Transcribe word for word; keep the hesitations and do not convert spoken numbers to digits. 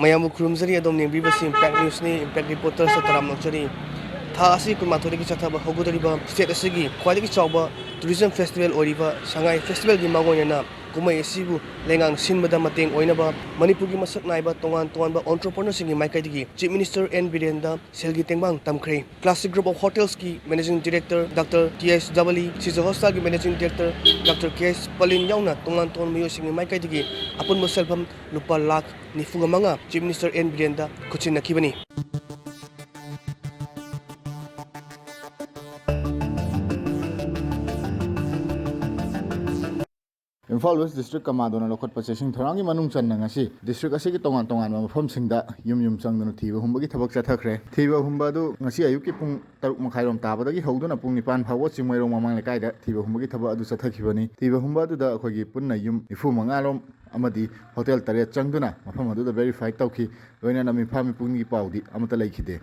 ꯃꯌꯥꯝꯕꯨ ꯈꯨꯔꯨꯝꯖꯔꯤ, ꯑꯗꯣꯝ ꯌꯦꯡꯕꯤꯕꯁꯤ Impact News ꯅꯤ꯫ Impact Reporters ꯇ ꯇꯔꯥꯝꯅ ꯑꯣꯛꯆꯔꯤ꯫ ꯊꯥ ꯑꯁꯤ ꯀꯨꯟꯃꯥꯊꯣꯏꯗꯒꯤ ꯆꯠꯊꯕ ꯍꯧꯒꯗꯧꯔꯤꯕ ꯁ꯭ꯇꯦꯠ ꯑꯁꯤꯒꯤ ꯈ꯭ꯋꯥꯏꯗꯒꯤ ꯆꯥꯎꯕ ꯇꯨꯔꯤꯖꯝ ꯐꯦꯁꯇꯤꯚꯦꯜ ꯑꯣꯏꯔꯤꯕ ꯁꯉꯥꯏ ꯐꯦꯁꯇꯤꯚꯦꯜꯒꯤ ꯃꯥꯡꯑꯣꯏꯅꯅ ꯀꯨꯝꯍꯩ ꯑꯁꯤꯕꯨ ꯂꯩꯉꯥꯛꯅ ꯁꯤꯟꯕꯗ ꯃꯇꯦꯡ ꯑꯣꯏꯅꯕ ꯃꯅꯤꯄꯨꯔꯒꯤ ꯃꯁꯛ ꯅꯥꯏꯕ ꯇꯣꯉꯥꯟ ꯇꯣꯉꯥꯟꯕ entrepreneur ꯁꯤꯡꯒꯤ ꯃꯥꯏꯀꯩꯗꯒꯤ Chief Minister ꯑꯦꯟ ꯕꯤꯔꯦꯟꯗ ꯁꯦꯜꯒꯤ ꯇꯦꯡꯕꯥꯡ ꯇꯝꯈ꯭ꯔꯦ꯫ Classic Group of Hotels ꯀꯤ Managing Director Doctor ꯇꯤ ꯑꯦꯁ ꯖꯕꯂꯤ, ꯁꯤꯖ ꯍꯣꯁꯇꯥꯜꯒꯤ Managing Director Doctor ꯀꯦ ꯑꯦꯁ ꯄꯂꯤꯟ ꯌꯥꯎꯅ ꯇꯣꯉꯥꯟ ꯇꯣꯉꯥꯟꯕ ꯃꯤꯑꯣꯏꯁꯤꯡꯒꯤ ꯃꯥꯏꯀꯩꯗꯒꯤ ꯑꯄꯨꯟꯕ ꯁꯦꯜꯐꯝ ꯂꯨꯄꯥ ꯂꯥꯈ ꯅꯤꯐꯨꯒ ꯃꯉꯥ Chief Minister ꯑꯦꯟ ꯕꯤꯔꯦꯟꯗ ꯈꯨꯠꯁꯤꯟꯅꯈꯤꯕꯅꯤ꯫ ꯏꯝꯐꯥꯜ ꯋꯦꯁ ꯗꯤꯁꯇ꯭ꯔꯤꯛ ꯀꯃꯥꯟꯗꯣꯅ ꯂꯧꯈꯠꯄ ꯆꯦꯛꯁꯤꯟ ꯊꯧꯔꯥꯡꯒꯤ ꯃꯅꯨꯡ ꯆꯟꯅ ꯉꯁꯤ ꯗꯤꯁꯇ꯭ꯔꯤꯛ ꯑꯁꯤꯒꯤ ꯇꯣꯉꯥꯟ ꯇꯣꯉꯥꯟꯕ ꯃꯐꯝꯁꯤꯡꯗ ꯌꯨꯝ ꯌꯨꯝ ꯆꯪꯗꯨꯅ ꯊꯤꯕ ꯍꯨꯝꯕꯒꯤ ꯊꯕꯛ ꯆꯠꯊꯈ꯭ꯔꯦ꯫ ꯊꯤꯕ ꯍꯨꯝꯕ ꯑꯗꯨ ꯉꯁꯤ ꯑꯌꯨꯛꯀꯤ ꯄꯨꯡ ꯇꯔꯨꯛ ꯃꯈꯥꯏꯔꯣꯝ ꯇꯥꯕꯗꯒꯤ ꯍꯧꯗꯨꯅ ꯄꯨꯡ ꯅꯤꯄꯥꯟ ꯐꯥꯎꯕ ꯆꯤꯡꯃꯩꯔꯣꯡ ꯃꯃꯥꯡ ꯂꯩꯀꯥꯏꯗ ꯊꯤꯕ ꯍꯨꯝꯕꯒꯤ ꯊꯕꯛ ꯑꯗꯨ ꯆꯠꯊꯈꯤꯕꯅꯤ꯫ ꯊꯤꯕ ꯍꯨꯝꯕ ꯑꯗꯨꯗ ꯑꯩꯈꯣꯏꯒꯤ ꯄꯨꯟꯅ ꯌꯨꯝ ꯅꯤꯐꯨ ꯃꯉꯥ ꯔꯣꯝ ꯑꯃꯗꯤ ꯍꯣꯇꯦꯜ ꯇꯔꯦꯠ ꯆꯪꯗꯨꯅ ꯃꯐꯝ ꯑꯗꯨꯗ verify ꯇꯧꯈꯤ꯫ ꯂꯣꯏꯅꯅ ꯃꯤꯐꯥ ꯃꯤꯄꯨꯝꯒꯤ ꯄꯥꯎꯗꯤ ꯑꯃꯠꯇ ꯂꯩꯈꯤꯗꯦ꯫